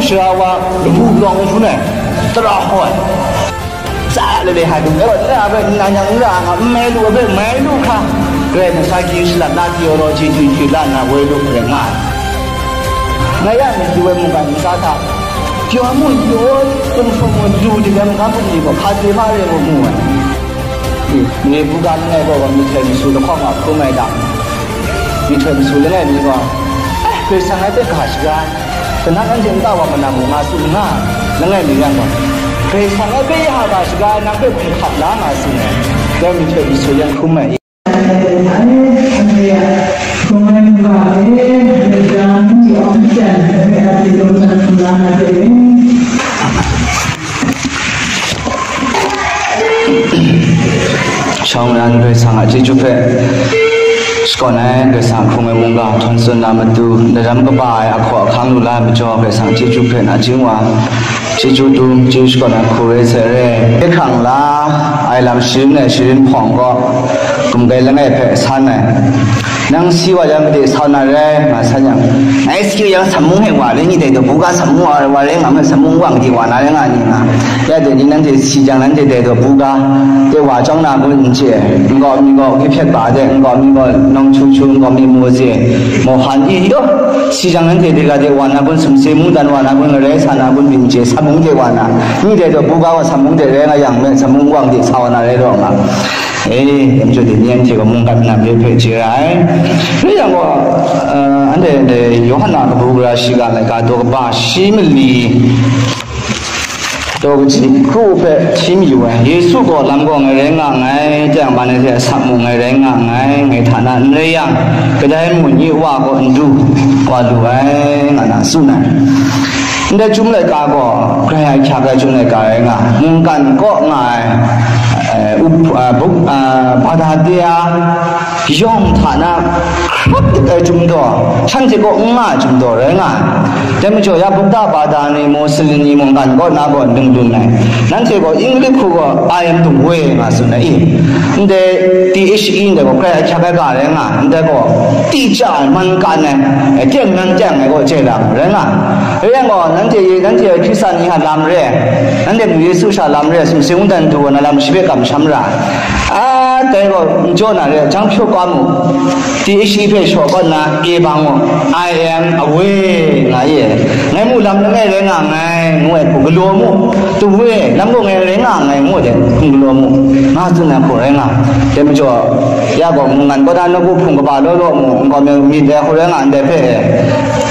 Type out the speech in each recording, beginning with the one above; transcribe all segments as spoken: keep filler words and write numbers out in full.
Shara wa labu lawng hkrum ai, tara hkaw ai. Tsa lale hkra dum, e wa tara hpe nna nyang n ra nga, n mai lu ai hpe mai lu hkra, Karai Kasang sa gyi shalat na theology du hkyu la nna woi lu rai nga ai. Ngai ya myit lu ai mungkan ntsa hta, pyaw mu, yaw, hkum hkum mu, lu dik ai mungkan bungli gaw hka hte hpa re mu mu ai. Mare buga langai gaw myihtoi masu lahkawng nga hkrum ai ta? Myihtoi masu langai mi gaw, eh, Karai Kasang ai hpe ga shaga ai, kanan anhte nta wa manam u nga tsun nga, langai mi yang gaw, Karai Kasang ai hpe ya ga shaga ai, nang hpe hkum hkap la nga tsun ai, dai myihtoi masu yan hkrum ai. Shawng nnan Karai Kasang a chyeju hpe shakawn ai, Karai Kasang hkrung ai mungga htawn tsun na matu, ndaram kaba ai ahkaw ahkang lu la ai majaw, Karai Kasang chyeju hpe nachying wa, chyeju dum, chyeju shakawn ai hku re sai re. Hkang la ai lam sharin ai sharin hpawng gaw, gumgai langai hpe san ai. Nang si wa yang, made sa na rai, nga san yang, ngai si yang, samung hte wa rai, nyi dai daw buga samung wa, wa rai nga, ma samung wang de wa na rai nga ni nga. Ya de ni, nanhte si jang, nanhte dai daw buga de wa chyawng na gun n chye, nkau mi gaw, kihpyet ba de, nkau mi gaw, nawng chu chu, nkau mi mu ze, mawhan i yaw, si jang, nanhte de ga de wa na gun, sumse mungdan wa na gun, ngarai sa na gun, byin chye, samung de wa na, nyi dai daw buga wa samung de rai nga yang, ma samung wang de sa wa na rai raw nga. E, yamchyu de ni anhte gaw mungkan lam re hpe chye ra ai. Rai yang gaw, eh, anhte, anhte Yawhan a kabu gara shiga laika daw kaba shi mali, daw kaji hkru hpe hti mayu ai. Yesu gaw lam gaw ngai rai nga nngai, teng man ai hte asak mung ngai rai nga nngai, ngai hta na n rai yang, kadai mung ni Wa gaw n du wa lu ai, nga na tsun ai. Ndai Chyum laika gaw, Karai a ahkyak ai Chyum laika rai nga, mungkan kaw nga ai, eh, up-, eh, buk-, eh, Bhadahtia yawng hta na hkrap dik ai Chyum daw, shanhte kaw n nga ai Chyum daw rai nga ai. Dai majaw, ya Buddha Bhada ni, Muslim ni mungkan kaw na gaw n dun dun ai. Nanhte gaw English hku gaw, "I am the way," nga tsun ai i? Ndai T H E ndai gaw, Karai a ahkyak ai ga rai nga, ndai gaw, တိကျ ai, မှန်ကန် ai, eh, တည့်မှန် တည့် ai gaw, jai lam rai nga. Rai yang gaw, nanhte, nanhte Hkristan ni a lam re, nanhte mung Yesu sha lam re, sumsing mungdan du wa na lam shi hpe kamsham ra. A, dai gaw, n jaw na re, jang hpyaw kau mu. T H E hpe shaw kaw nna, A bang gaw, "I am a way," nga ye. Ngai mu lam langai rai nga nngai, ngu ai hku galaw mu. The way, lam gaw ngai rai nga nngai, ngu ai hte hkung galaw mu, nga tsun ai hku rai nga. Dai majaw, ya gaw, mungkan kaw na nawku hpung kaba law law mu, nkau mi myit ai hku rai nga ndai hpe,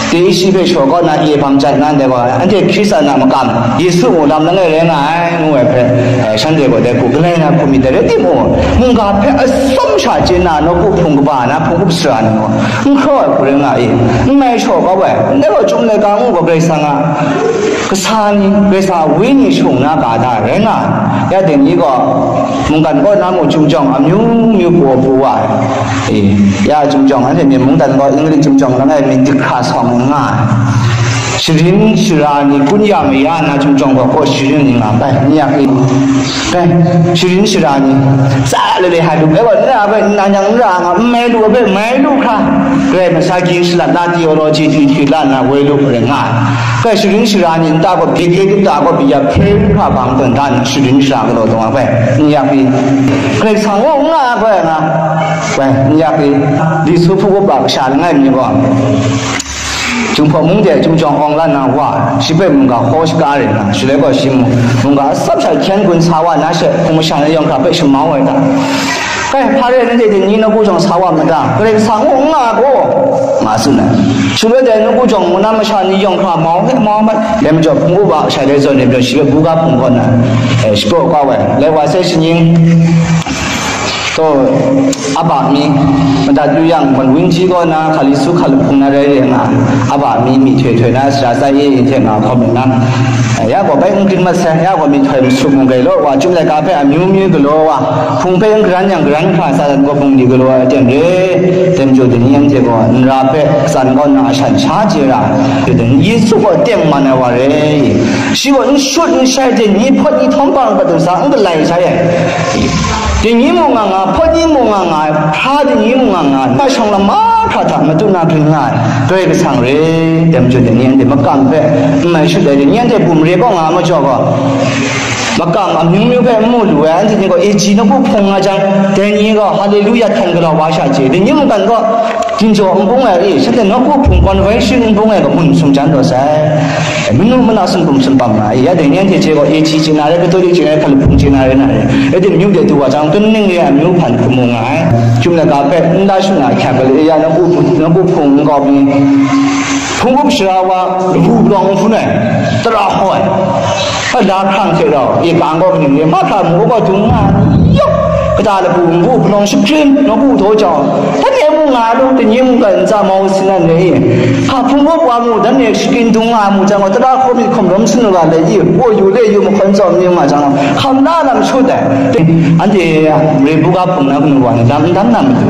T H E hpe shaw kaw na, A bang jat na ndai gaw, anhte Hkristan a makam, Yesu mung lam langai rai nga ai, ngu ai hpe, eh, shanhte gaw dai hku galai na hku myit dai rai timung, mungga hpe atsawm sha chye na nawku hpung kaba na hpung up sara ni gaw, n hkraw ai hku rai nga i, n mai shaw kau ai, ndai gaw Chyum laika ngu gaw Karai Kasang a kasa ni, Karai Kasang a Wenyi shung na ga da rai nga, ya ding ni gaw, mungkan kaw na mung Chyum jawng amyu myu pru pru wa ai. E, ya Chyum jawng, anhte myit mungdan gaw English Chyum jawng langai myit dik hkra sawng nga ai. Sharin shara ni kun ya maya na Chyum jawng gaw kaw sharin ni nga bai, n yak i. Bai, sharin shara ni, tsa lale hkra du, bai gaw, n ra bai, nna nyang n ra nga, n mai lu bai, mai lu hkra, Karai Kasang sa gyi shalat na theology du hkyu la nna woi lu rai nga ai. Bai sharin shara ni nta gaw, byi kyu nta gaw, byi ya hpre hkra bang tawn da nna, sharin shara galaw tawn nga bai, n yak i. Karai Kasang gaw n nga ai bai nga, bai, n yak i. Li su hpung up a kasha langai mi gaw, Jinghpaw mung de Chyum jawng awng la na wa, shi hpe mungga hkaw shaga re na, shaloi gaw shi mung, mungga atsawm sha hkyen gun sa wa na she, hpung masha ni yawng hkra hpe shamau ai ta? Kai, hpa re, nanhte dai ni nawku jawng sa wa ma ta? Karai Kasang gaw n nga ai gaw, nga tsun ai. Shaloi dai nawku jawng mungdan masha ni yawng hkra mau hpe mau ai. Dai majaw, hpung up a kasha dai zawn e majaw, shi hpe buga hpung kaw na, eh, shapraw kau ai. Lai wa sai shaning, taw, Aba mi, madat lu yang, Manwinji kaw na, Hkali su hkap hpung na rai re nga, aba mi, myihtoi htoi na, sara tsai e, yin hte nga hkawm nna, ya gaw bai n grin mat sai, ya gaw myihtoi masum mung gai law wa, Chyum laika hpe amyu myu galaw wa, hpung hpe n garan yang garan hkra, Satan gaw bungli galaw ai aten re, tem jaw dai ni anhte gaw, nra hpe tsan kaw nna, ashan sha chye ra, Yesu gaw tengman ai wa re, shi gaw n shut n shai hte, ni hpawt ni htawm hpang pat du sa, n galai sai ai. Dingyi mung nga nga, hpawt ni mung nga nga, hpra dingyi mung nga nga, nta shawng lam mahkra hta matu na grin nga ai, Karai Kasang re, dai majaw dai ni anhte makam hpe n mai shut ai, dai ni anhte bum re kaw nga ai majaw gaw, makam amyu myu hpe n mu lu ai, anhte ni gaw A G nawku hpung nga jang, dai ni gaw Haleluya htan galau wa sha chye, dai ni mungkan gaw, Ginjaw n bung ai, shanhte nawku hpung conversion n bung ai kamun sumjan taw sai. Manu mana sumhkum sumpam nga ai, ya dai ni anhte chye gaw, A G chye na rai, Katolik chye na rai, hkalup hpung chye na rai na rai. Rai timung, myu de du wa jang, kaning re ai amyu hpan hkrum mu nga ai. Chyum laika hpe n da shut na ahkyak galaw e, ya nawku, nawku hpung nkau mi, hpung up sara wa, labu palawng n hpun ai, tara hkaw ai. Hpa la hkrang hte rau, e kang gaw kaning re, mahkra mung gaw dung nga ai, yawk, kata labu ngu, palawng shakrin, nawku htaw jau, dan e mu nga lu, dai ni mungkan ntsa mau sinan re i, hka hpung gaw wa mu, dan e shakrin dung nga mu jang gaw, tara hkaw myit hkawm rawm sanu ga le i, o yu le yu mahkawn tsawm ni nga jang gaw, hkam na lam shut ai. Anhte re bu ga hpung na kanu wa ni, lam n dam na matu,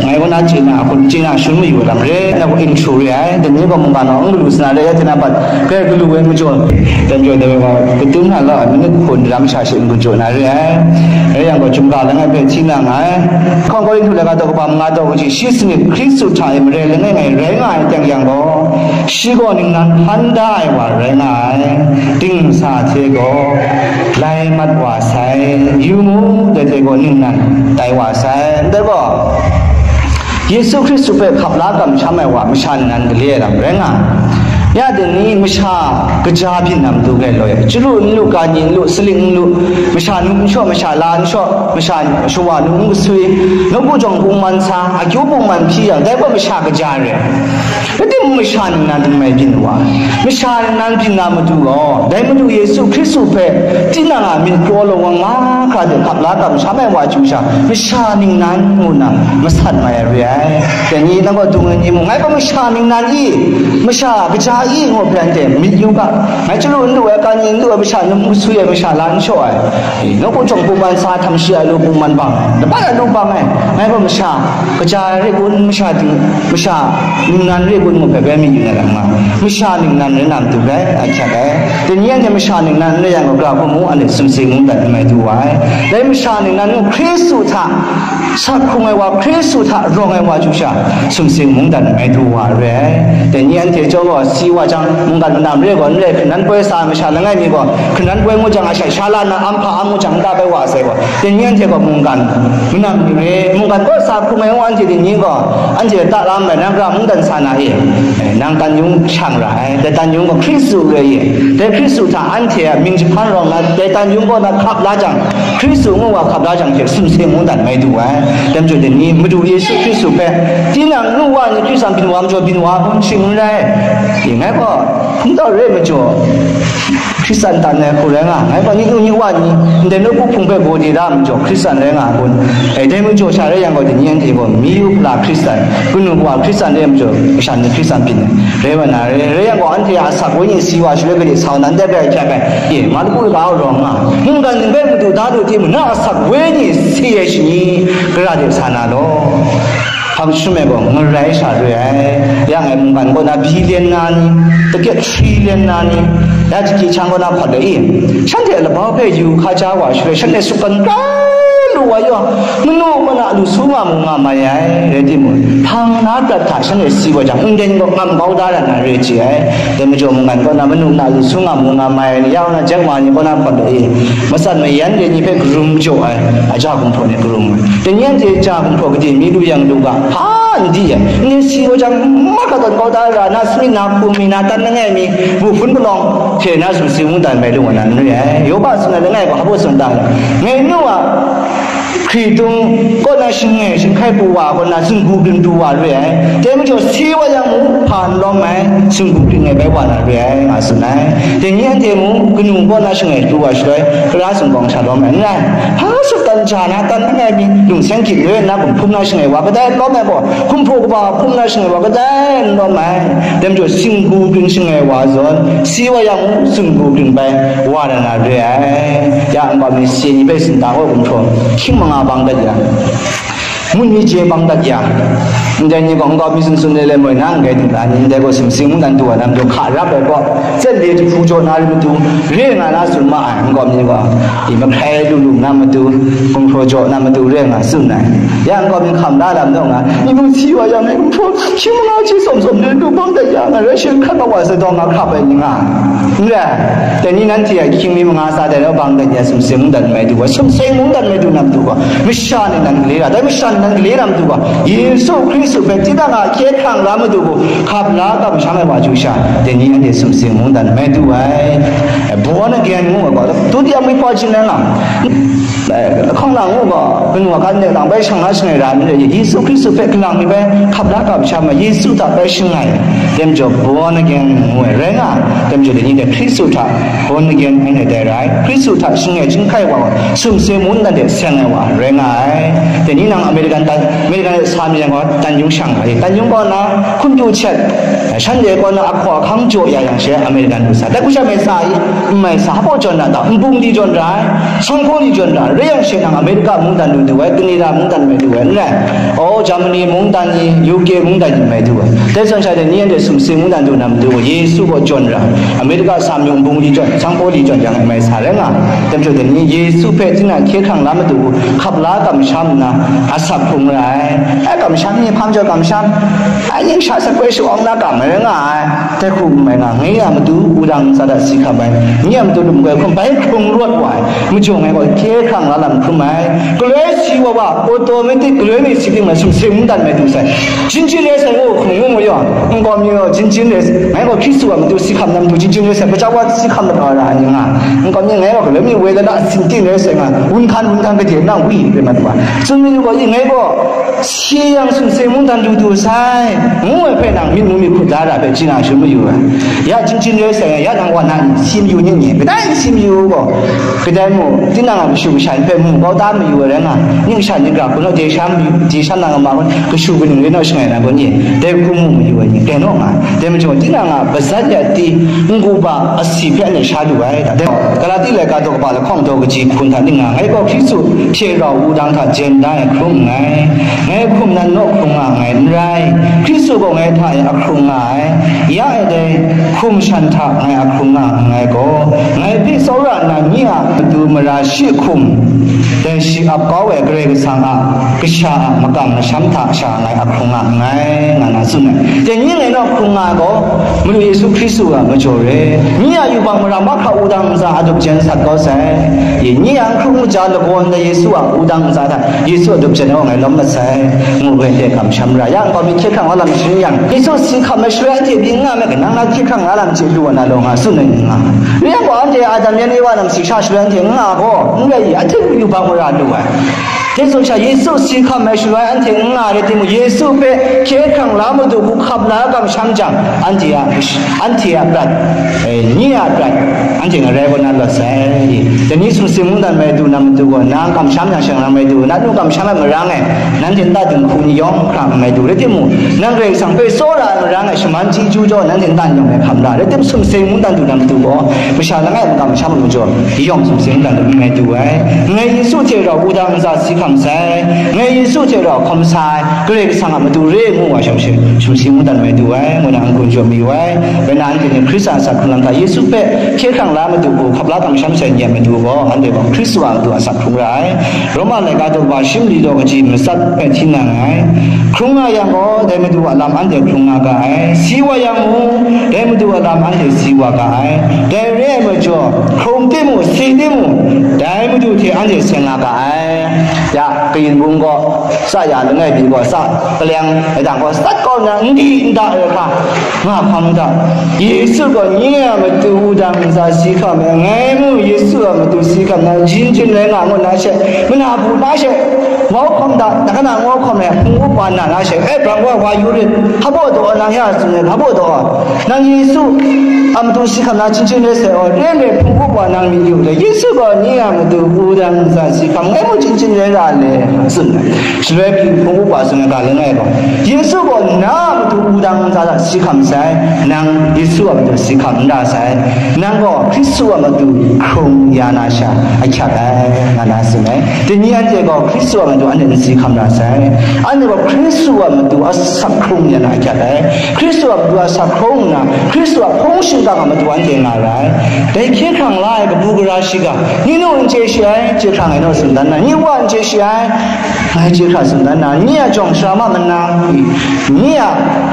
ngai gaw na chye na, hkun chye na, shun mayu lam re, na gaw n shu re ai, dai ni gaw mungkan naw n galu sana re, ya hte na bat, Karai galu ai majaw, dai majaw dai wa, kadum na la ai, manit hkun lam sha she n-gun jaw na re ai. Rai yang gaw, chyum ga langai hpe hti na nga ai. Hkawng Korinhtu laika daw kaba manga daw kaji shi sanit, Hkristu hta e mare langai ngai rai nga ai teng yang gaw, shi gaw ningnan hpan da ai wa rai nga ai. Dingsa hte gaw lai mat wa sai, yu mu, dai hte gaw ningnan tai wa sai. Ndai gaw, Yesu Hkristu hpe hkap la kamsham ai wa masha ningnan gale ai lam rai nga ai. Ya dai ni masha kaja byin na matu grai loi ai. Chyalu n lu, kani n lu, saling n lu, masha nu n shaw, masha la n shaw, masha shawa nu n kasui, nawku jawng bungman sa, akyu bungman hpyi yang, dai gaw masha kaja rai. Rai timung, masha ningnan n mai byin wa ai. Masha ningnan byin na matu gaw, dai Madu Yesu Hkristu hpe tinang a myit kraw lawang mahkra de hkap la kamsham ai wa chyu sha, masha ningnan ngu nna masat mai ai re ai. Dai ni nang gaw dung ai ni mung, ngai gaw masha ningnan i, masha kaja i ngu hpe anhte myit yu ga, ngai chyalu n lu ai, kani n lu ai, masha nu n kasui ai, masha la n shaw ai, nawku jawng bungman sa, htam shi a lu bungman bang ai, laban a lu bang ai, ngai gaw masha kaja rai kun, masha ting, masha ningnan rai kun ngu hpe bai mi yu na lam nga, masha ningnan rai na matu bai ahkyak ai. Dai ni anhte masha ningnan n rai yang gaw, gara hku mu, anhte sumsing mungdan n mai du wa ai. Dai masha ningnan ngu Hkristu hta sa hkrung ai wa, Hkristu hta rawng ai wa chyu sha, sumsing mungdan n mai du wa ai re ai. Dai ni anhte chyawm gaw, si wa jang, mungkan manam re gaw n rai, hkrinan poi sa ai masha langai mi gaw, hkrinan poi ngu jang, a shai sha la na, am hpa am ngu jang, nta bai wa sai gaw, dai ni anhte gaw mungkan manam ni re, mungkan kaw sa hkrung ai ngu, anhte dai ni gaw, anhte ta lam bai na, gara mungdan sa na e, eh, nang tan yung shang ra ai, dai tan yung gaw Hkristu re e, dai Hkristu hta anhte a mying jahpan rawng na, dai tan yung kaw na hkap la jang, Hkristu ngu wa hkap la jang hte sumsing mungdan mai du ai. Dai majaw dai ni Madu Yesu Hkristu hpe tinang nu wa ni Hkristan byin wa majaw byin wa hkun shing n rai. Ngai gaw hpungtau re majaw, Hkristan tan ai hku rai nga, ngai gaw ni nu ni wa ni, ndai nawku hpung hpe gaw de da majaw, Hkristan rai nga ai kun. E, dai majaw sha rai yang gaw, dai ni anhte gaw, mi yu hpala Hkristan, kanu wa Hkristan rai majaw, masha ni Hkristan byin ai. Rai wa na re, rai yang gaw, anhte a asak wenyi si wa shaloi, gade sa wa nan dai bai hkyak ai. E, ma lagu ga rawng nga, mungkan ning bai madu da lu timung, na asak wenyi si ai shani, gara de sa na law. Hpa masham e gaw, ngarai sha re ai. Ya ngai mungkan kaw na billion na ni, takit trillion na ni, ya jiki hkyang kaw na hpawt ai i? Shanhte a labau hpe yu hkaja wa shaloi, shanhte sutgan kra lu wa yaw, manu mana lu su nga mu nga mai ai, rai timung, hpang na prat hta shanhte si wa jang, nden gaw ngam kau da ra na re chye ai. Dai majaw mungkan kaw na manu na lu su nga mu nga mai ai ni, ya kaw na jeng wa ni kaw na hpawt ai i? Matsat mayan re ni hpe karum jaw ai, aja gumhpraw ni karum ai. Dai ni anhte ja gumhpraw gade mi lu yang lu ga, hpa n di ai, ndai si wa jang, mahkra tawn kau da ra, na sumit na hku mi, na tan langai mi, bu hpun palawng hte na sumsing mungdan mai lu wa na n re ai. Yoba tsun ai langai gaw, hpa baw tsun ta ai? Ngai nu a hkritung kaw na shangai shanghkai pru wa, kaw na zungu byin pru wa re ai. Dai majaw si wa yang mu, hpa n lawm ai, zungu byin ai bai wa na re ai, nga tsun ai. Dai ni anhte mu, kanu kaw na shangai pru wa shaloi, tara sumgawng sha lawm ai n rai. Hpa sut tan ja na, tan langai mi, lung seng gyit re nna, gumhpum na shangai wa kadai n lawm ai gaw, hkumhpraw kaba hpum na shangai wa kadai n lawm ai. Dai majaw, singgu byin shangai wa zawn, si wa yang, singgu byin bai wa na na re ai. Ya, nkau mi si ni bai sinda gaw gumhpraw hkying manga bang dat ya, mun mi je bang dat ya, Ndai ni gaw nkau mi sun sun le le moi na, ndai ting da ni, ndai gaw sumsing mungdan du wa na matu hka rap ai gaw, zet le jahpu jaw na re matu, re nga na tsun ma ai, nkau mi gaw, i mahkrai lu lu na matu, gumhpraw jaw na matu, re nga tsun ai. Ya nkau mi hkam da lam naw nga, mi mung si wa yang, gumhpraw shi manga shi tsawm tsawm le lu bang dat ya nga, rai shi hkrat wa sa daw nga hkap ai ni nga. N rai, dai ni nanhte a ahkying mi manga sa dai rau bang dat ya, sumsing mungdan mai du wa, sumsing mungdan mai du na matu gaw, masha ni nan gale ra, dai masha ni nan gale na matu gaw, Yesu Hkristu hpe tinang a hkye hkrang la matu gaw, hkap la kamsham ai wa chyu sha, dai ni anhte sumsing mungdan mai du ai. Born again ngu ai gaw, dutiyam wi pa jin nan lam. Lahkawng lang u gaw, kanu a kan de lang bai shang la shangai ra ai ni rai, Yesu Hkristu hpe kalang mi bai hkap la kamsham ai, Yesu hta bai shangai, dai majaw born again ngu ai rai nga, dai majaw dai ni dai Hkristu hta born again ai dai rai, Hkristu hta shangai chyinghkai wa, sumsing mungdan de seng ai wa rai nga ai. Dai ni nang American tan, American sa mi yang gaw, tan yung shang ai, tan yung gaw na, hkum du chet, shanhte gaw na, ahkaw ahkang jaw ya yang she, American du sa, dai hku sha mai sa i, n mai sa, hpaw jawn na ta, nbung li jawn ra ai, sanghpaw li jawn ra ai, rai yang she nang America mungdan du du ai, Canada mungdan mai du ai, n rai. O, Germany mungdan ni, U K mungdan ni mai du ai. Dai zawn sha de ni anhte sumsing mungdan du na matu gaw, Yesu gaw jawn ra, America sa mayu nbung li jawn, sanghpaw li jawn yang mai sa rai nga. Dai majaw de ni Yesu hpe tinang hkye hkrang la matu gaw, hkap la kamsham nna, asak hkrung ra ai. Ai kamsham ni hpa majaw kamsham, ai ning sha sakoi sha-awng na kam ai rai nga ai. Dai hku n mai nga, ngai a matu wudang ntsa hta si hkam ai, nye a matu lum goi hkum bai hkrung rawt wa ai, majaw ngai gaw hkye hkrang la lam hkrum ai. Galoi si wa wa, automatic galoi mi si ting ma sumsing mungdan mai du sai. Jin jin rai sai, ngu hkrung ngu mu yaw, nkau mi gaw jin jin rai sai. Ngai gaw Hkristu a matu si hkam na matu jin jin rai sai, gaja wa si hkam na ra ai ni nga. Nkau mi ngai gaw galoi mi woi la na, sin ting rai sai nga, wun hkan wun hkan gade na wi rai ma du wa. Tsun mi du gaw, i ngai gaw, si yang sumsing mungdan du du sai, ngu ai hpe nang myit mu myit hkut da ra hpe, chyi na shun mayu ai. Ya jin jin rai sai, ya nang wa na si mayu ni ni, kadai si mayu gaw, kadai mu, tinang a kashu kasha ni hpe mu kau da mayu ai rai nga, ning sha ni gra hku naw, de sha mayu, de sha nang a ma gaw, kashu kaning rai naw shangai na gaw ni, dai hku mu mayu ai ni, dai naw nga, dai majaw, tinang a bazat ya ti, n-gu ba asi hpe anhte sha lu ai, da. Galati laika daw kaba lahkawng daw kaji hkun hta ning nga, ngai gaw Hkristu hte rau wudang hta jen da ai hkrum nngai, ngai hkum nan naw hkrung nga nngai n rai, Hkristu gaw ngai hta e a hkrung nga ai, ya e dai hkum shan hta ngai a hkrung nga nngai gaw, ngai hpe tsawra nna nye a matu mara shi hkum, dai shi ap kau ai Karai Kasang a kasha a makam masham hta sha ngai a hkrung nga nngai, nga na tsun ai. Dai ni ngai naw hkrung nga ai gaw, Madu Yesu Hkristu a majaw re, nye a yubak mara mahkra wudang ntsa a dup jen sat kau sai, nye a n hkrung maja lagaw ndai Yesu a wudang ntsa hta Yesu a dup jen gaw ngai lawm mat sai, ngu hpe hte kamsham ra yang, nkau mi hkye hkrang la lam sharin yang, Yesu si hkam ai shaloi anhte pyi n nga me, kanang na hkye hkrang la lam chye lu wa na law nga tsun ai ni nga. Rai yang gaw, anhte Adam yan Ewa lam si sha shaloi anhte n nga gaw, n rai i, anhte yubak mara lu ai. Dai zawn sha Yesu si hkam ai shaloi anhte n nga rai timung, Yesu hpe hkye hkrang la matu hku hkap la kamsham jang, anhte a, anhte a prat, eh, nye a prat, anhte ngarai kaw na lawt sai. Dai ni sumsing mungdan mai du na matu gaw, nang kamsham yang shang na mai du, na nu kamsham ai marang e, nanhte nta dinghku ni yawng hkra n mai du rai timung, nang Karai Kasang hpe tsawra ai marang e shaman chyeju jaw nanhte nta n yawng e hkam ra rai tim, sumsing mungdan du na matu gaw, masha langai a makam masham a majaw, yawng sumsing mungdan du n mai du ai. Ngai Yesu hte rau wudang ntsa si hkam sai, ngai Yesu hte rau hkawm sa ai, Karai Kasang a matu re ngu wa shawng she, sumsing mungdan mai du ai, ngu na n-gun jaw mayu ai. Bai na anhte ni Hkristu a asak hkrung lam hta Yesu hpe hkye hkrang la matu hku hkap la kamsham sai n-yen matu gaw, anhte gaw Hkristu a matu asak hkrung ra ai. Roma laika daw kaba shi mali daw kaji matsat hpe hti na nngai. Hkrung nga yang gaw, dai matu a lam anhte hkrung nga ga ai. Si wa yang mung, dai matu a lam anhte si wa ga ai. Dai re ai majaw, hkrung timung, si timung, dai matu hte anhte seng nga ga ai. Ya, kayin bung gaw, sa ya langai pyi gaw, sa kaleng, ladan gaw, sat kau nna, n di n da ai hka, nga hkam da. Yesu gaw nye a matu wudang ntsa si hkam ai, ngai mung Yesu a matu si hkam na, jin jin rai nga ngu na she, mana bu na she, ngau hkam da, na ka na ngau hkam ai, hpung up wa na na she, e, brang wa wa yu rit, hpa baw daw, nang ya tsun ai, hpa baw daw, nang Yesu a matu si hkam na, jin jin rai sai, aw, ren rai hpung up wa nang myit yu le, Yesu gaw nye a matu wudang ntsa si hkam, ngai mung jin jin rai ra le, tsun ai. Shaloi pyi hpung up wa tsun ai ga langai gaw, Yesu gaw na a matu wudang ntsa hta si hkam sai, nang Yesu a matu si hkam n ra sai, nang gaw Hkristu a matu hkrung ya na sha ahkyak ai, nga na tsun ai. Dai ni anhte gaw Hkristu a matu Anhte n si hkam ra sai. Anhte gaw Hkristu a matu asak hkrung ya na hkyak ai. Hkristu a matu asak hkrung nna, Hkristu a hpung shingkang a matu anhte nga ra ai. Dai hkye hkrang la ai kabu gara shiga, nye nu n chye shi ai, chye hkrang ai naw tsun dan na, nye wa n chye shi ai, ngai chye hkra tsun dan na, nye a jawng sara ma manang, nye a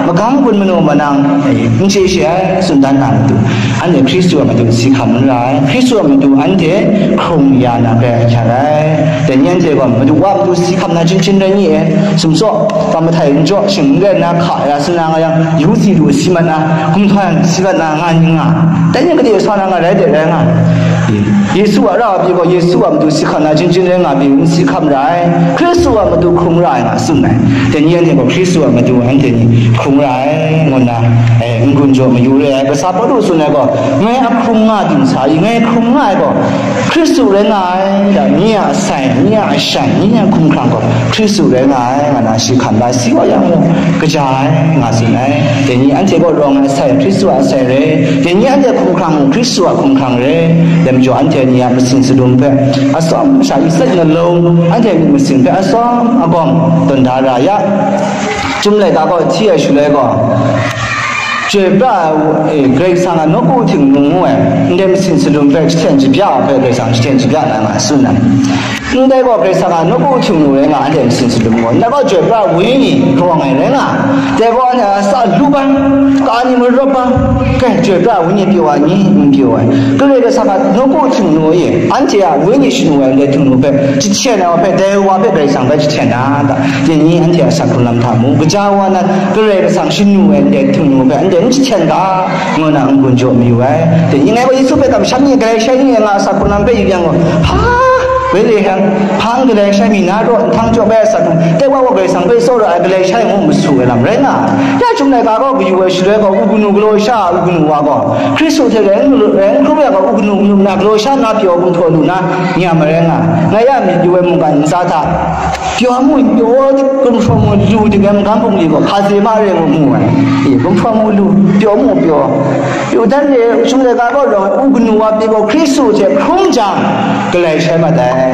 magam gun manu manang, n chye shi ai, tsun dan na matu, anhte Hkristu a matu si hkam n ra ai. Hkristu a matu anhte hkrung ya na grai ahkyak ai. Dai ni anhte gaw madu wa matu si hkam na chyinghkyin rai ni e. Sumtsaw, pa mahtai n jaw, shing n rai nna hka ya sa na nga yang, yu si lu si mat na, gumhpraw si mat na nga ni nga. Dai ni gade sa na nga rai de rai nga. Yesu a ra pyi gaw, Yesu a matu si hkam na chyinghkyin rai nga pyi, n si hkam ra ai. Hkristu a matu hkrung ra ai nga tsun ai. Dai ni anhte gaw Hkristu a matu anhte ni hkrung ra ai, ngu nna, eh, n-gun jaw mayu re ai. Kasa Pawlu tsun ai gaw, ngai a hkrung nga dingsa i, ngai hkrung nga ai gaw, Hkristu rai nga ai, da, nye a asai, nye a ashan, nye a hkumhkrang gaw Hkristu rai nga ai, nga na shi hkam la si wa yang mung, kaja ai, nga tsun ai. Dai ni anhte gaw rawng ai asai, Hkristu a asai re. Dai ni anhte hkumhkrang mung, Hkristu a hkumhkrang re. Dai majaw anhte ni a masin sadum hpe atsawm, masha i sat nalung, anhte myit masin hpe atsawm agawng tawn da ra ya. Chyum laika gaw hti ai shaloi gaw, Chyoi pra ai, e, Karai Kasang a nawku htingnu ngu ai, ndai masin sadum hpe jahten jabya ai hpe Karai Kasang jahten jabya na nga tsun ai. Ndai gaw Karai Kasang a nawku htingnu rai nga, ndai masin sadum gaw. Ndai gaw chyoi pra ai wenyi rawng ai rai nga, dai gaw anhte a sa lu ban, ka ni marawp ban, kai, chyoi pra ai wenyi pyaw ai ni, n pyaw ai. Karai Kasang a nawku htingnu e, anhte a wenyi shanu ai ndai htingnu hpe jahten ai wa hpe, dai wa hpe Karai Kasang hpe jahten na ta? Dai ni anhte a asak hkrung lam hta mu, gaja wa nan Karai Kasang shanu ai ndai htingnu hpe anhte n jahten ga, ngu na n-gun jaw mayu ai. Dai ni ngai gaw Yesu hpe kamsham ni, galai shai ni nga asak hkrung lam hpe yu yang gaw, hpa, Betlehem, hpa n galai shai mi na raw, nhtang jaw bai asak hkrung, dai wa gaw Karai Kasang hpe tsawra ai galai shai ngu masu ai lam rai nga ai. Ya chyum laika gaw kayu ai shaloi gaw, u kanu galaw sha ai u kanu wa gaw, Hkristu hte rai n, rai n hkrum ai gaw, u kanu kanu na galaw sha na pyaw gumhpraw lu na, nyam ai rai nga ai. Ngai ya myit yu ai mungkan ntsa hta, pyaw mu pyaw dik, gumhpraw mu lu dik ai magam bungli gaw hpaze ma re ngu mu ai. E, gumhpraw mu lu, pyaw mu pyaw. Yu dan re, u chyum laika gaw rawng ai, u kanu wa pyi gaw Hkristu hte hkrum jang, galai shai mat ai.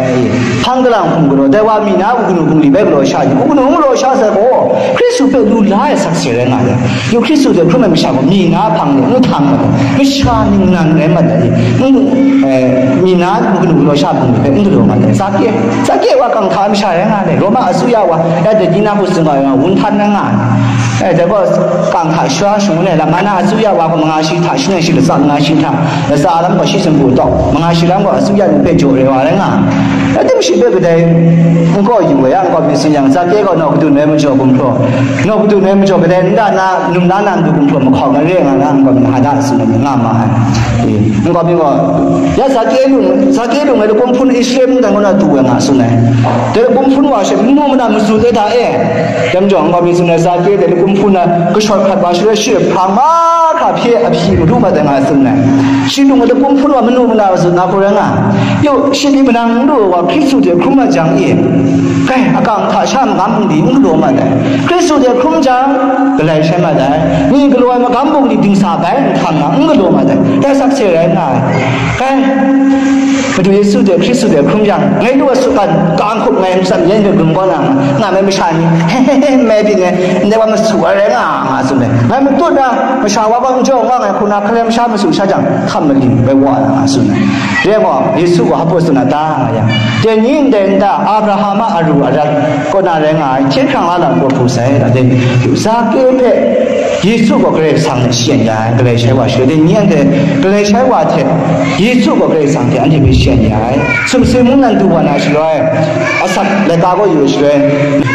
Hpang galang hkum galaw, dai wa mi na u kanu bungli bai galaw sha ni, u kanu n galaw sha sai gaw, Hkristu hpe lu la ai sakse rai nga ai. Yu, Hkristu hte hkrum ai masha gaw mi na hpang ni n htang mat ai, masha ningnan rai mat ai, n, eh, mi na u kanu galaw sha hpang ni hpe n galaw mat ai. Zake, Zake wa kang hta masha rai nga ai, Roma asuya wa, ya dai ni na hku tsun ga ai, wun htan rai nga ai. Eh, dai gaw kang hta shara shangun ai lam, mana asuya wa gaw manga shi hta, shi ngai shi latsa manga shi hta, latsa lam gaw shi sumpu tawk, manga shi lam gaw asuya ni hpe jaw re wa rai nga ai. Atum shi hpe kadai n kaw yu ai, ya n kaw mi tsun yang, Zake gaw nawku dun ai majaw gumhpraw, nawku dun ai majaw kadai nta na, num na na ndu gumhpraw mahkau na re nga na, n kaw mi hada tsun ai nga ma ai. E, n kaw mi gaw, ya Zake lung, Zake lung ai lakum hpun Israel mungdan kaw na du ai nga tsun ai. Dai lakum hpun wa she, manu mana mazut ai hta e. Dai majaw n kaw mi tsun ai, Zake dai lakum hpun na kashawt hkrat wa shaloi shi hprang mahkra hpye a hpyi madu mat ai nga tsun ai. Shi lung ai lakum hpun wa manu mana mazut na hku rai nga. Yu, shi myit manang n lu ai wa Hkristu hte hkrum ai jang e, kai, akang hta sha magam bungli n galaw mat ai. Hkristu hte hkrum jang, galai shai mat ai. Ni galaw ai magam bungli dingsa bai nhtang na n galaw mat ai. Dai sakse rai nga ai. Kai, Madu Yesu hte Hkristu hte hkrum jang, ngai lu ai sutgan, ka hkup ngai matsat yen hpe grum kau na, nga ai masha ni, he he he, n mai byin ai, ndai wa masu ai rai nga, nga tsun ai. Ngai matut na, masha wa gaw n jaw nga ngai hku na, hkalem sha masu sha jang, hkam maling bai wa na, nga tsun ai. Rai gaw, Yesu gaw hpa tsun na ta, nga yang, dai ni ndai nta, Abraham a aru arat kaw na rai nga ai, hkyen hkrang la lam kaw hku sai, dai, Zake hpe, Yesu gaw Karai Kasang hte shayan ya ai, galai shai wa shaloi, dai ni anhte galai shai wa hte Yesu gaw Karai Kasang hte anhte hpe shayan ya ai. Sumsing mungdan du wa na shaloi, asak laika gaw yu shaloi,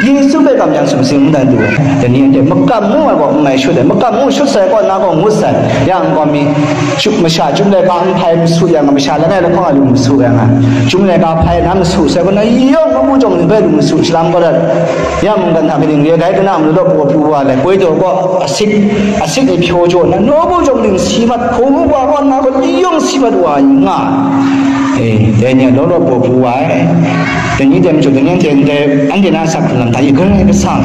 Yesu hpe kamsham sumsing mungdan du ai. Dai ni anhte makam mu ai gaw n mai shut ai, makam mu shut sai kaw na gaw ngut sai, yang gaw mi, masha chyum laika n hpai masu yang, masha langai lahkawng a lu masu yang, chyum laika hpai na masu sai kaw na, yawng nawku jawng ni bai lu masu shalam gaw dat. Ya mungkan hta kaning re ai, dai na malu law pru pru wa le, koi taw gaw asik, asik ni hpyaw jaw na, nawku jawng ning si mat, hpung wa gaw na gaw yawng si mat wa nga ai. E, dai ni a law law baw pru wa ai. Dai ni dai majaw, dai ni anhte ndai, anhte na asak hkrung lam hta i Karai Kasang,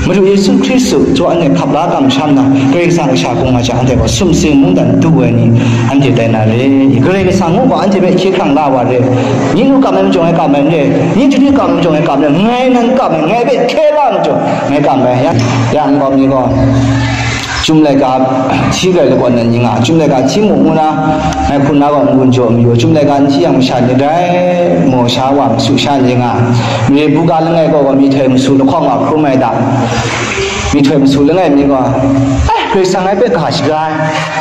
Madu Yesu Hkristu, chyaw anhte hkap la kamsham na, Karai Kasang kasha hkung nga jang, anhte gaw sumsing mungdan du ai ni, anhte tai na re. I Karai Kasang ngu gaw, anhte hpe hkye hkrang la wa re. Ni nu kam ai majaw, ngai kam ai n re. Ni chyu ni kam ai majaw, ngai kam ai n re. Ngai nan kam ai, ngai hpe hkye la ai majaw, ngai kam ai. Ya, ya, nkau mi gaw, Chyum laika hti rai lagawn na ni nga, chyum laika hti mu ngu na, ngai hkrum na gaw n-gun jaw mayu, chyum laika n hti yang masha ni rai, maw sha wa masu sha ni nga, mare buga langai gaw gaw myihtoi masu lahkawng wa hkrum ai da, myihtoi masu langai mi gaw, ai, Karai Kasang ngai hpe ga shaga ai,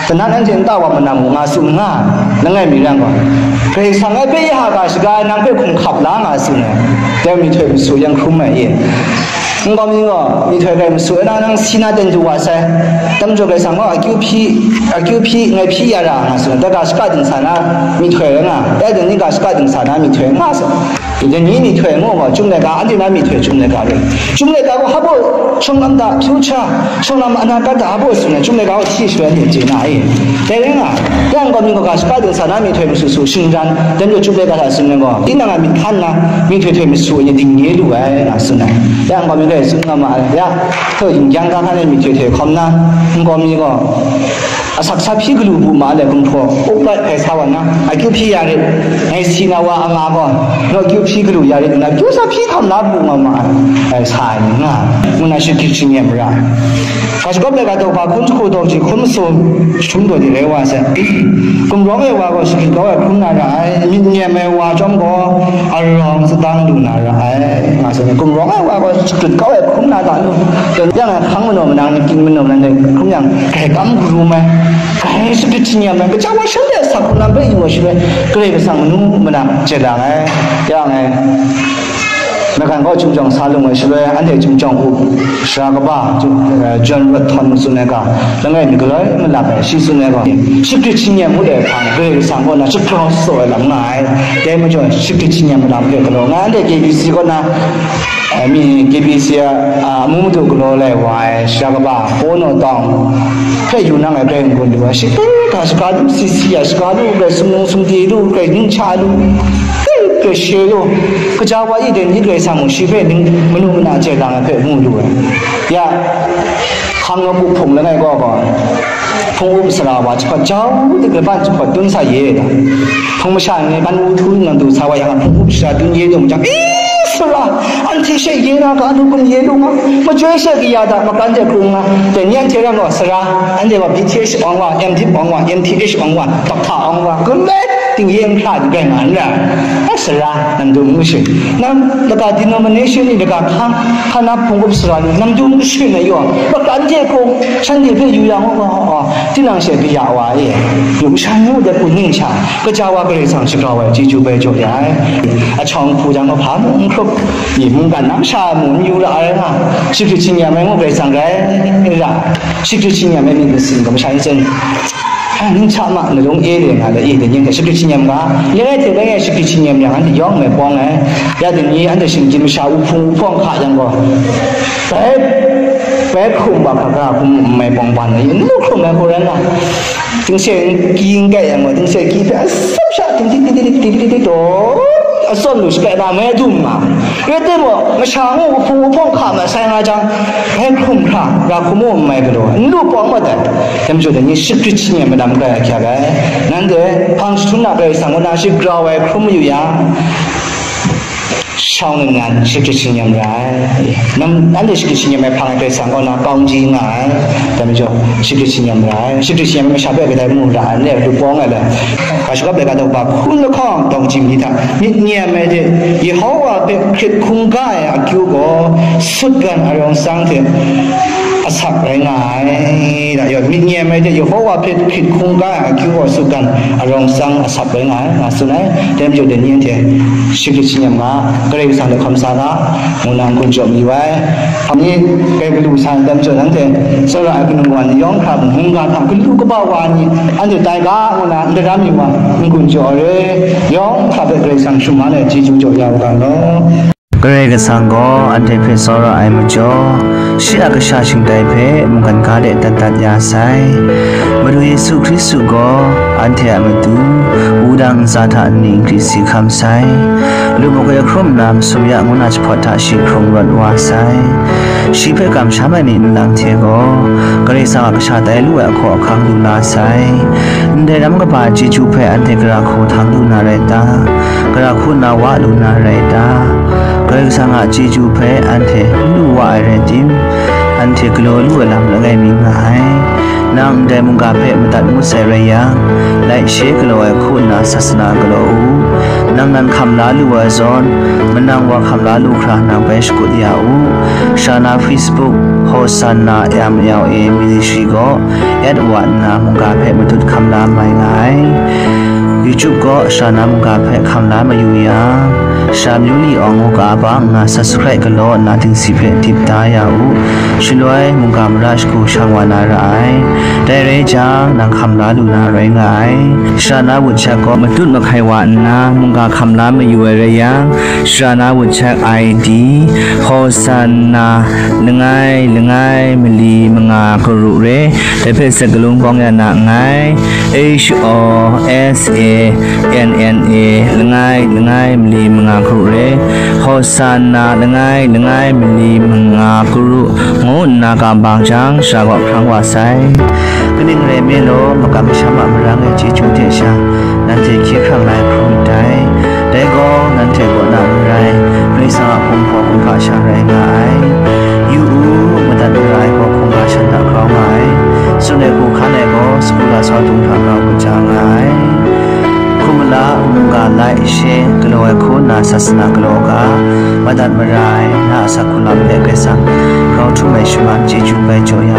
kanan anhte nta wa manam mu nga su nga, langai mi rai gaw, Karai Kasang ngai hpe ya ga shaga ai, nang hpe hkum hkap la nga su ai, dai myihtoi masu yang hkrum ai e. Nkau mi gaw, myihtoi rai masu ai na, nang si na ten du wa sai. Dai majaw Karai Kasang gaw, akyu hpyi, akyu hpyi, ngai hpyi ya ra nga tsun ai, dai ga shaka dingsa na myihtoi rai nga, dai dai ni ga shaka dingsa na myihtoi nga sai. Dai ni myihtoi ngu gaw, chyum laika, anhte na myihtoi chyum laika rai. Chyum laika gaw, hpa baw, shawng lam da, future, shawng lam anakat da, hpa baw tsun ai, chyum laika gaw hti shaloi anhte chye na e. Dai rai nga, yang gaw, myit gaw ga shaka dingsa na myihtoi masu su, shingran, dai majaw chyum laika hta tsun ai gaw, tinang a myit hkan na, myihtoi htoi masu ai ni ding nye lu ai, nga tsun ai. Ya, nkau mi gaw tsun nga ma ai. Ya, htaw yin kyang ga hkan e myihtoi htoi hkawm na, nkau mi gaw, asak sa hpyi galu bu ma le, gumhpraw, upright hkai sa wa na, akyu hpyi ya rit, ngai si na wa a nga gaw, naw akyu hpyi galu ya rit nna, akyu sa hpyi hkam la bu nga ma ai, ngai sa ai ni nga, ngu na shagrit shingnyem ra ai. Ga shagawp laika daw hpa hkun jahku daw ji hkun masum jahtum daw di rai wa sai. Gumrawng ai wa gaw shagrit kau ai hkrum na ra ai, myit nyem ai wa chyawm gaw arawng sadang lu na ra ai, nga sai. Gumrawng ai wa gaw shagrit kau ai hkrum na ta lu, yang ai hkang manaw manang ni, king manaw manang ni hkrum yang, grai kam karum ai, grai shagrit shingnyem ai, kaja wa shanhte asak hkrung lam hpe yu wa shaloi, Karai Kasang manu mana chye lang ai, yang ai. Maigan kaw chyum jawng sa lung ai shaloi, anhte chyum jawng u, sara kaba, eh, John Rot Htawn tsun ai ga, langai mi galoi malap ai, shi tsun ai gaw, shagrit shingnyem ngut ai hpang, Karai Kasang kaw na shagrau shasaw ai lam nga ai. Dai majaw, shagrit shingnyem malam hpe galaw nga ai, anhte K B C kaw na, eh, mi K B C a, a, amu madu galaw lai wa ai, sara kaba, Paw Naw Tawng hpe yu nang ai, grai n-gun lu ai, shi hpe ga shaga lu, si si ai, shaga lu, grai sumlung sumdi lu, grai ning cha lu, grai, grai she lu, kaja wa i den ni Karai Kasang mung shi hpe ning manu mana chye lang ai hpe mu lu ai. Ya, hkang nawku hpung langai gaw gaw, hpung up sara wa jahpawt jau dik laban jahpawt dun sa ye da. Hpung masha ni ban wu htu nang du sa wa yang, hpung up sara dun ye dum jang, e, sara, anhte she ye na ga, anu kum ye lu nga, majoi she kaya da, makan de krung nga, dai ni anhte ram gaw sara, anhte gaw B T H awng wa, M Div awng wa, M T H awng wa, doctor awng wa, gun bai, ting ye nhkra di bai nga n rai. A sara, nang dum ngu shi. Nang laka denomination ni laka hkang, hkana hpung up sara ni, nang dum ngu shi na yaw. Laka n de kung, shanhte hpe yu yang, oh, oh, oh, tinang she kaya wa e. Yu shan ngu de ku ning sha, kaja wa Karai Kasang shagrau ai, chyeju bai jaw ya ai. Achawng hku jang, mahpa mung n hkrup, ni mungkan nang sha mung n yu ra ai nga, shagrit shingnyam ai ngu Karai Kasang rai ra, shagrit shingnyam ai myit masin ga masha ni tsun. Ai, ning hta ma, nalung e le nga le, e, dai ni hte shagrit shingnyam ga, ling ai hte bai e shagrit shingnyam yang, anhte yawng mai pawng ai. Ya dai ni, anhte shinggyim masha, u hpung, u hpawng hka yang gaw, bai, bai hkrum wa hkra hkra hkrum n mai pawng ban ai, n lu hkrum ai hku rai nga. Tingse ki n kai yang gaw, tingse ki hpe atsam sha, ting tik tik tik tik tik tik tik taw, atsawm lu shakai na mai dum nga. Rai timung, masha ngu u hpung, u hpawng hka masai nga jang, bai hkrum hkra, ra hkrum u n mai galaw, n lu pawng mat ai. Dai majaw dai ni shagrit shingnyem madam grai ahkyak ai. Nanhte hpang jahtum na Karai Kasang kaw na shagrau ai hkrum mayu yang, shawng nnan shagrit shingnyem ra ai. Nam, nanhte shagrit shingnyem ai hpang ai Karai Kasang kaw na kau n di nga ai. Dai majaw, shagrit shingnyem ra ai. Shagrit shingnyem ai masha hpe kadai mu ra ai, n rai lu pawng ai le. Ga shagawp laika daw hpa hkun lahkawng daw kaji mi hta, myit nyem ai hte Yehowa hpe hkrit hkungga ai akyu gaw sutgan arawng sang hte asak rai nga ai. Da, yaw, myit nyem ai hte Yehowa hpe hkrit hkungga ai akyu gaw sutgan arawng sang asak rai nga ai, nga tsun ai. Dai majaw dai ni anhte shagrit shingnyem nga, Karai Kasang hte hkawm sa ga, ngu na n-gun jaw mayu ai. Hpa ni, kai galu sa ai, dai majaw nanhte tsawra ai kanu kawa ni yawng hkra mung hkungga hta galu kaba wa ni, anhte tai ga, ngu na n daram yu wa, n-gun jaw ai re. Yawng hkra hpe Karai Kasang shuman ai chyeju jaw ya u ga law. Karai Kasang gaw anhte hpe tsawra ai majaw, shi a kasha shingtai hpe mungkan ga de dat dat ya sai. Madu Yesu Hkristu gaw anhte a matu, wudang ntsa hta nni n gri si hkam sai. Lubuk e hkrum nna masum ya ngu na jahpawt hta shi hkrung rawt wa sai. Shi hpe kamsham ai myit nlang hte gaw, Karai Kasang a kasha tai lu ai ahkaw ahkang lu la sai. Ndai ram kaba chyeju hpe anhte gara hku htang lu na rai ta? Gara hku na wa lu na rai ta? Karai Kasang a chyeju hpe anhte n lu wa ai rai tim, anhte galaw lu ai lam langai mi nga ai. Nang ndai mungga hpe madat ngut sai rai yang, laishe galaw ai hku nna sasana galaw u. Nang nan hkam la lu ai zawn, manang wa hkam la lu hkra nang bai shakut ya u. Shana Facebook, Hosanna M L A Ministry gaw at wa nna mungga hpe matut hkam la mai nga ai. YouTube gaw Shana mungga hpe hkam la mayu yang, Sha Myu Li Awng ngu ka ba nna subscribe galaw nna dingsi hpe dip da ya u. Shaloi mungga mara shagu shang wa na ra ai. Dai rai jang, nang hkam la lu na rai nga ai. Shana WhatsApp gaw matut mahkai wa nna mungga hkam la mayu ai rai yang, Shana WhatsApp I D, Hosanna langai langai mali manga karu re, dai hpe sakalung bawng ya na nngai. H O S A N N A langai langai mali manga karu re, Hosanna langai langai mali manga karu ngu nna kam bang jang, sha gaw hprang wa sai. Kaning rai nme law, makam masham a marang e chyeju hte sha, nanhte hkye hkrang la ai hkrum ndai. Dai gaw, nanhte kaw na n rai, Karai Kasang a Kumhpa kumhpa sha rai nga ai. Yu u, madat mara ai gaw hkungga shan hta grau nga ai. Tsun ai hku hkan ai gaw, sagu lasau dung hta grau kaja nga ai. Hkum mala, mungga laishe galaw ai hku nna sasana galaw ga, madat mara ai na a asak hku lam hpe Karai Kasang grau htum ai shaman chyeju bai jaw ya